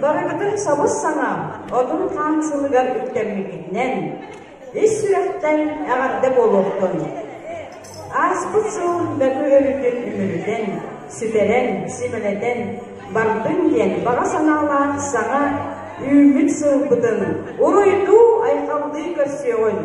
Барыгытын сабыс-саҥа Одун хаан сылыгар үктэммиккитинэн ис сүрэхтэн эҕэрдэ буолуохтун! Ааспыт сыл мөкү өрүтүн үмүрүтэн, сүтэрэн, симэлэтэн бардын диэн баҕа санаалаах саҥа үүммүт сылбытын уруйдуу-айхаллыы көрсүөҕүн!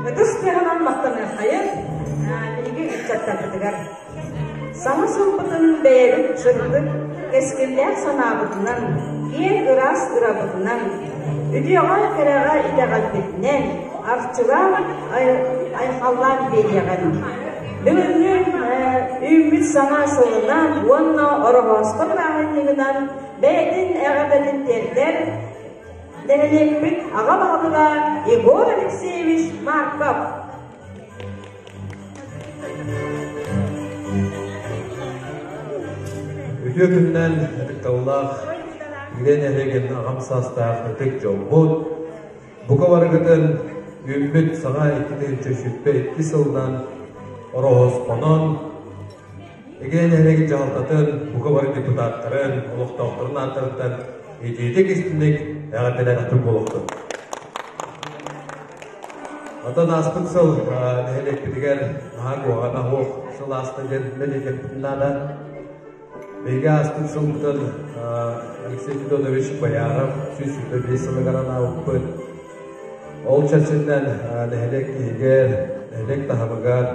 Ытыс тыаһынан махтаныаххайын биһиги ыччаттарбытыгар. Саҥа сылбытын бэйэбит сырдык, кэскиллээх санаабытынан, киэҥ ыраас ырабытынан, үтүөҕэ-кэрэҕэ итэҕэлбитинэн арчылаан, айхаллаан биэриэҕин. Бүгүҥҥү үүммүт саҥа сылынан уонна Ороһооспо бырааһынньыгынан бэйэтин эҕэрдэтин тиэрдэр Нэһилиэкпит аҕа баһылыга Егор Алексеевич Марков. Үтүө күнүнэн ытыктабыллаах Игирэ нэһилиэгин аҕам саастаах ытык дьоммут, бука барыгытын үүммүт саҥа 2022 сылынан Ороһуоспонон Игирэ нэһилиэгин дьаһалтатын, бука бары депутаттарын, олохтоохторун ааттарыттан итиитик истиҥник эҕэрдэлээтэхпит буолуохтун. Оттон ааспыт сыл нэһилиэкпитигэр наһаа куһаҕана суох сыл ааста диэн бэлиэтиэхпитин наада. Биһиги ааспыт сылбытын Алексей Федотович Бояров 125 сылыгар анаабыппыт. Ол чэрчитинэн нэһилиэк иһигэр, нэһилиэк таһымыгар,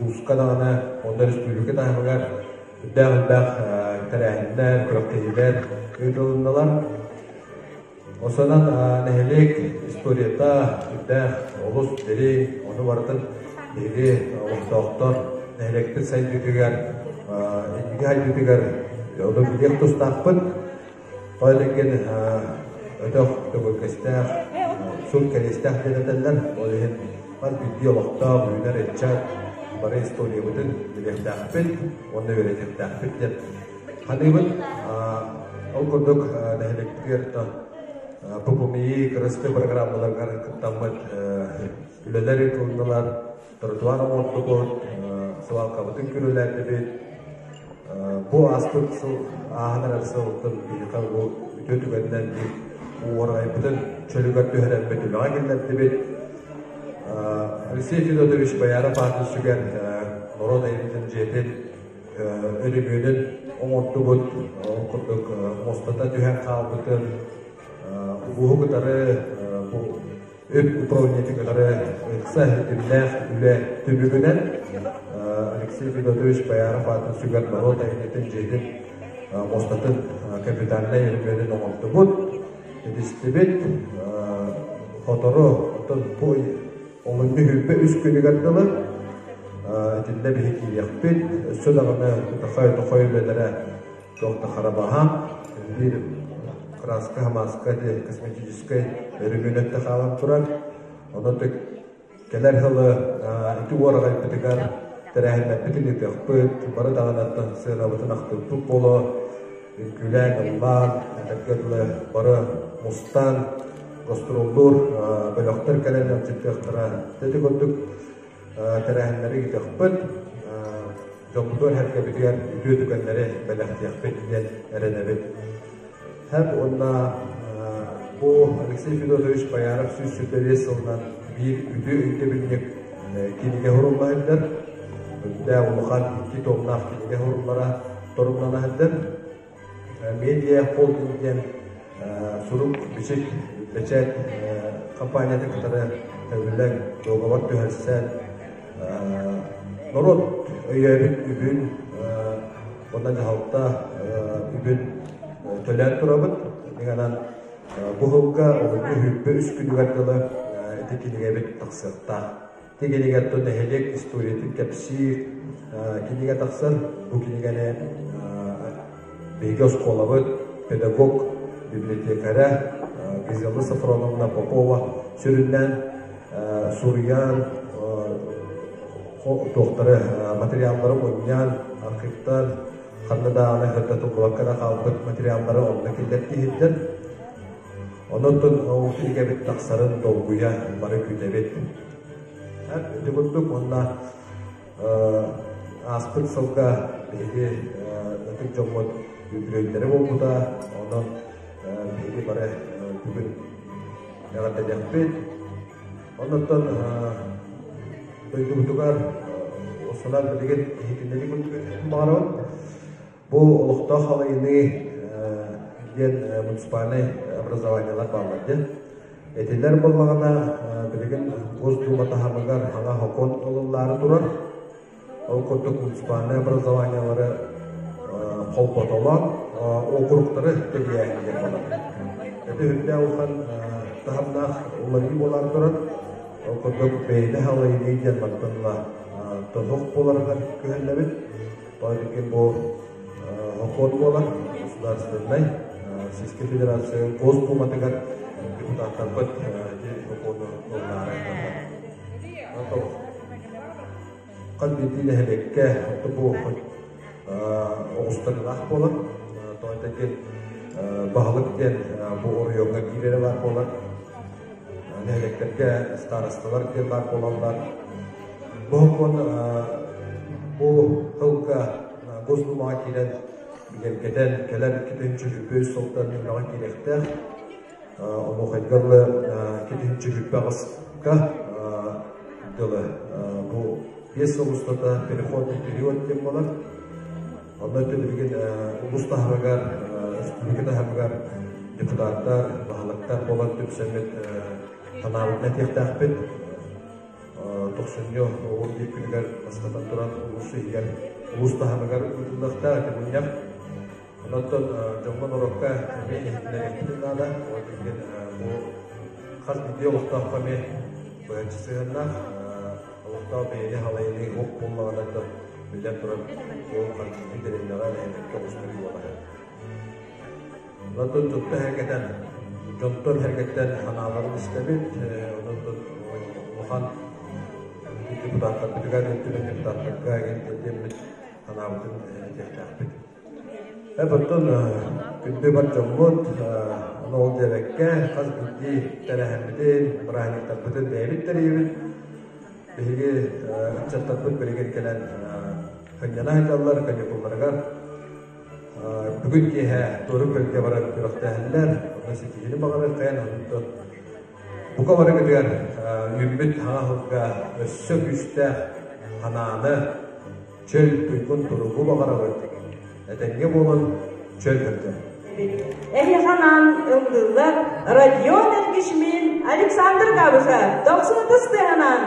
улууска даҕаны, уонна республика таһымыгар үрдээх элбэх тэрээһиннэр, күрэхтэһиилэр ыытылыннылар. Осонон нэһилиэк историята үрдээх олус дириҥ, ону барытын биһиги олохтоохтор нэһилиэкпит сайдыытыгар, инники сайдыытыгар ону билиэх тустаахпыт. Тоҕо диэҥҥин өтөх төгүргэстээх, сур кэриэстээх диэн этэллэр. Ол иһин хас биирдии олохтоох үүнэр ыччат бары историябытын билиэхтээхпит уонна үөрэтиэхтээхпит диэн Ханыыбын ол курдук нэһилиэкпитигэр ППМИ кырасты программаларыгар кыттаммыт үлэлэр ыытылыннылар, тротуар оҥордубут, свалкабытын күрүөлээтибит. Бу ааспыт сыл ааһан эрэр сылтан биһиэхэ бу үтүө түгэнинэн биир уорайбытын чөлүгэр түһэрэммит үлэҕэ киллэрдибит. Алексей Федотович Бояров аатын сүгэн норуот айымньытын дьиэтин өрөмүөнүн оҥордубут, ол курдук муостата түһэн хаалбытын. Улууһу кытары бу үп управлениетын кытары ыкса ситимнээх үлэ түмүгүнэн Алексей Федотович Бояров аатын сүгэр норуот айымньытын дьиэтин муостатын капитальнай өрөмүөнүн оҥордубут, этистибит. Сотору оттон бу олунньу 23 күнүгэр дылы итиннэ биһи киириэхпит. Өссө даҕаны тохой-тохой үлэлэрэ туох да харабаһа, биир краска, хамааска диэн косметическай өрөмүөн өттө хаалан турар. Онон кэлэр сылы ити уораҕайбытыгар тэрээһиннэрбитин ыытыахпыт, бары даҕаны сыанабытын ахтыппыт буолуо, үҥкүүлээн, ыллаан, этэргэ дылы бары мустан, гастроллуур бөлөхтөр кэлэн ыалдьыттыахтара. Ити курдук тэрээһиннэри ыытыахпыт, дьоммутугар сэргэбитигэр үтүө түгэннэри бэлэхтиэхпит диэн эрэнэбит. Һэп уонна бу Алексей Федотович Бояров 125 сылынан биир үтүө өйдөбүнньүк кинигэ сурулла сылдьар. Үрдээх улахан икки томнаах кинигэ суруллара торумнана сылдьар. Медиа холдинг диэн сурук, бичик, бэчээт компаниятын кытары сөбүлэҥ, дуогабар түһэрсэн, норуот өйөөбүт үбүн уонна дьаһалта үбүн төлөөн турабыт. Инэн бу сылга олунньу сүүрбэ үс күнүгэр дылы ити кинигэбит тахсыахтаах. Ити кинигэттэн нэһилиэк историятын кэпсиир кинигэ тахсар. Бу кинигэни биһиги оскуолабыт педагог библиотекаря Гизела Софроновна Попова сүрүннээн суруйан, туохтары материаллары мунньан, архивтан ханна даҕаны сырдатыллыбакка да хаалбыт материаллары онно киллэртиһиттэр. Онон ол кинигэбит тахсарын долгуйа бары күүтэбит. Ити курдук уонна ааспыт сылга биһиги ытык дьоммут үбүлүөйдэрэ буолбута. Онон биһиги бары бүгүн эҕэрдэлиэхпит. Оннуттан дойдубутугар осунан билигин иһитиннэрии курдук баҕарабын. Бу олохтоох халайыныы диэн муниципальнай образованиелар бааллар диэн. Этилэр буоллаҕына билигин Госдума таһымыгар саҥа сокуон ылыллаары турар. Ол курдук муниципальнай образованиелары холботолоон округтары тэрийээһин диэн буолар. Ити үрдээх улахан таһымнаах уларыы буолан турар. Ол курдук бэйэни халайыныы диэн мантан ыла тоһук буоларыгар күһэллэбит. Тоҕо бу сокуон буолар государственнай Российскай Федерация Госдуматыгар депутаттарбыт ити сокуону ылынаары Хас биирдии нэһилиэккэ бу оҕустарыылаах буолар. Тоҕо диэн баһылык диэн бу оройуоҥҥа киирэрэ баар буолар. Нэһилиэктэргэ старосталар диэн баар буолаллар. Бу сокуон бу сылга Госдумаҕа киирэн бигэргэтэн кэлэр 2023 сылтан үлэҕэ киириэхтээх. Онуохайга дылы 2028-ка дылы бу 5 сыл устата переходный период диэн буолар. Онно билигин улуус таһымыгар, республика таһымыгар депутаттар, баһылыктар буолан түмсэммит санаабытын этиэхтээхпит. Тохсунньу 11 күнүгэр бастатан туран улуус иһигэр улуус таһымыгар ыытыллыахтаах ити мунньах. Онтон дьоҥҥо-норуокка эмиэ иһитиннэриэхпитин наада. Ол билигин бу хас биирдии олохтооххо эмиэ быһаччы сыһыаннаах. Олохтоох бэйэни халайыныы уох буоллаҕына да, биллэн турар, ол хас биирдии дэриэбинэҕэ нэһилиэккэ оҕустарыы буолар. Онтон дьонтон сэргэтэн, дьонтон сэргэттэн санааларын истэбит. Онон улахан депутаттарбытыгар, ил депутаттарга диэммит санаабытын этиэхтээхпит. Оттон күндү бар дьоммут, ону ол диэбэккэ, хас биирдии тэрээһиммитин, бырааһынньыктарбытын бэйэбит тэрийэбит. Биһиги ыччаттарбыт билигин кэлэн сынньана сылдьаллар каникулларыгар. Бүгүн киэһэ Туору Күөлгэ баран күрэхтэһэллэр, онно ситиһиини баҕарыаххайан, онтон бука барыгытыгар үүммүт саҥа сылга өссө күүстээх санааны, чөл туйгун туругу баҕарабыт. Этэҥҥэ буолан чөл сылдьар. эппит. Эһиэхэ анаан ыллыыллар Родион Эргишмин, Александр Габышев, Дохсун ытыс тыаһынан!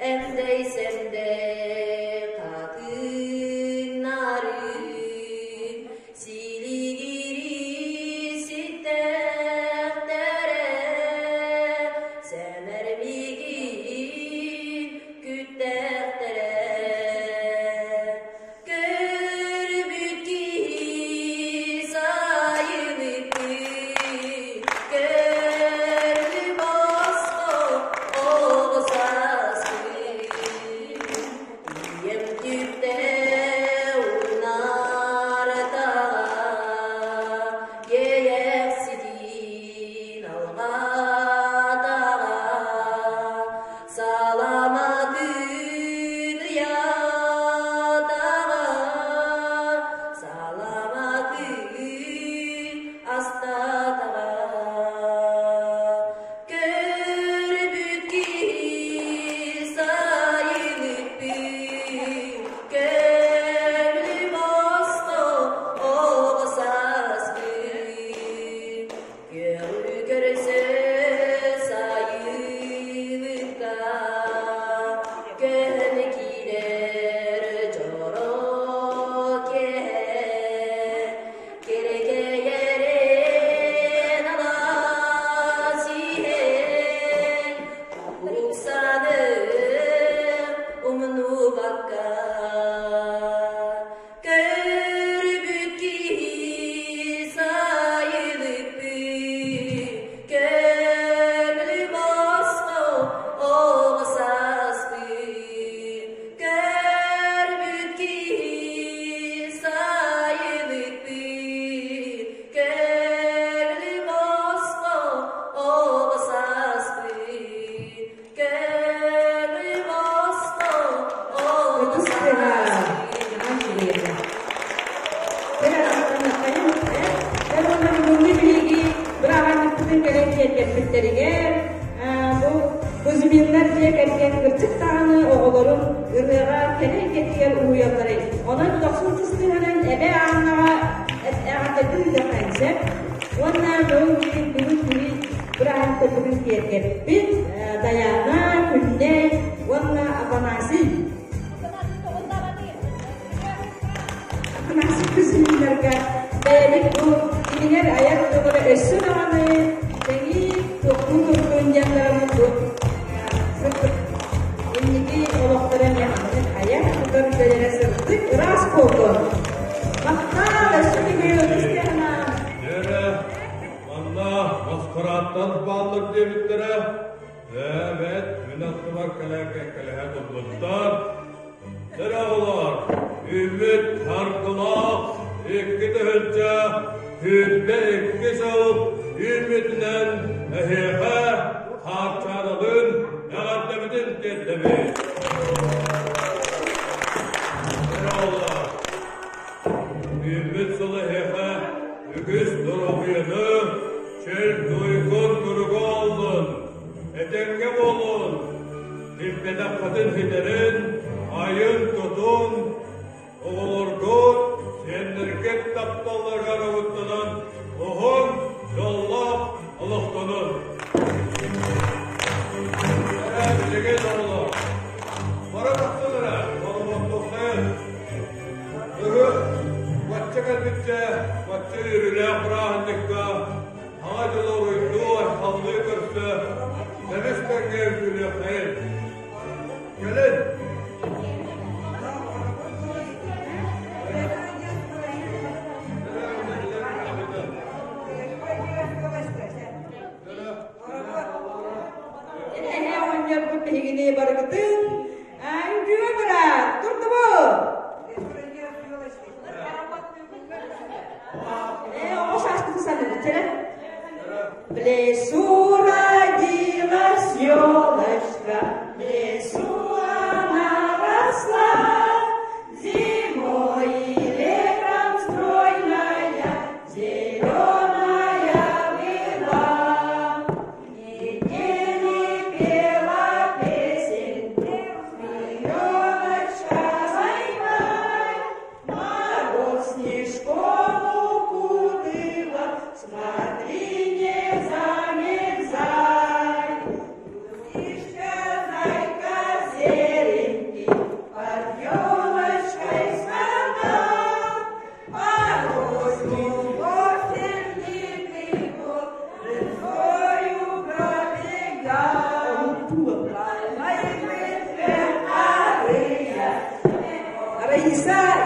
Эмдэй-сэмдэй хатыҥнарым, Силигирии ситтэхтэрэ, Сэмэр миигин күттэхтэрэ. Көрбүт киһи сайыныппыт, Көрдү босхо оҕо сааспыт. Ийэм түптэ унаарытаҕа, Иэйэхситин алҕаатаҕа, Саламатын ыйаатаҕа, Саламатын астатаҕа. Көрбүт киһи сайыныппыт, Көмүлү босхо оҕо сааспыт. Көҕү көрсө сайылыкка, Көһөн киирэр дьоро киэһэ, Кэрэкэйэрин алаас иһэн, Уксаным умнубакка. Көрбүт киһи сайылыкпыт, Көҥүлү босхо оҕо сааспыт. Көрбүт киһи сайылыкпыт, Көҥүлү босхо оҕо сааспыт. Көҥүлү босхо оҕо Ытыс тыаһа Бүгүҥҥү биһиги бырааһынньыкпытын кэлэн киэргэппиттэригэр бу Кузьминнар дьиэ кэргэн кырдьык даҕаны оҕолорун ырыаҕа кэрэ эйгэтигэр уһуйалларый. Онон дохсун тыстыһынан эбэ Аннаҕа эҕэрдэтин ыытыаххайын сөп. Уонна бүгүн бүгүн киһи бырааһынньыктарбытын киэргэппит Дайаана, Күннэй уонна Афанасий Афанасий Кузьминнарга бэйэбит бу кинилэр айар тыллара өссө даҕаны тэҥии туохтуу турдун диэн бараммыт бу сырдык инники олохторо эмиэ маннык айар тутар үлэлэрэ сырдык ыраас буоллун. Махтал өссө төгүл ытыс тыаһынан. Дьэрэ, манна маскарааттан бааллар диэбиттэрэ. Эбэт, мин аттыбар кэлэн кэккэлэһэ турбуттар. Дьэрэ оҕолор, үүммүт харгылаах 2022 сыл үүммүтүнэн эһиэхэ Хаарчаанабын эҕэрдэбитин тиэрдэбит. Дьэрэ оҕолор, үүммүт сыл эһиэхэ үгүс доруобуйаны, чөл туйгун туругу аллын, этэҥҥэ буолун, сиппэтэххитин ситэрин, айын-тутун, оҕолоргут, сиэннэргит тапталларыгар угуттанан уһун, дьоллоох олохтонун. Эрэ билигин оҕолор, бары тахсан эрэ, оҕолортуохтайын. Ыһыах бачча кэлбиччэ, бачча үөрүүлээх бырааһынньыкка Саҥа дьылы уруйдуу, айхаллыы көрсө, көмүс тэҥҥэ үҥкүүлүөххэйин. Кэлин! Эһээ оҕонньорбут биһигини барыгытын үҥкүүгэ быраат, турдубут! Оҕо сааспытын саныыбыт, чэрэ. В лесу родилась елочка, в лесу она росла, зимой и летом стройная, зеленая была. Нигде не пела песенку, елочка займай, Мороз снежком укутыла, смотри, не замерзай. Снежка Чудеса.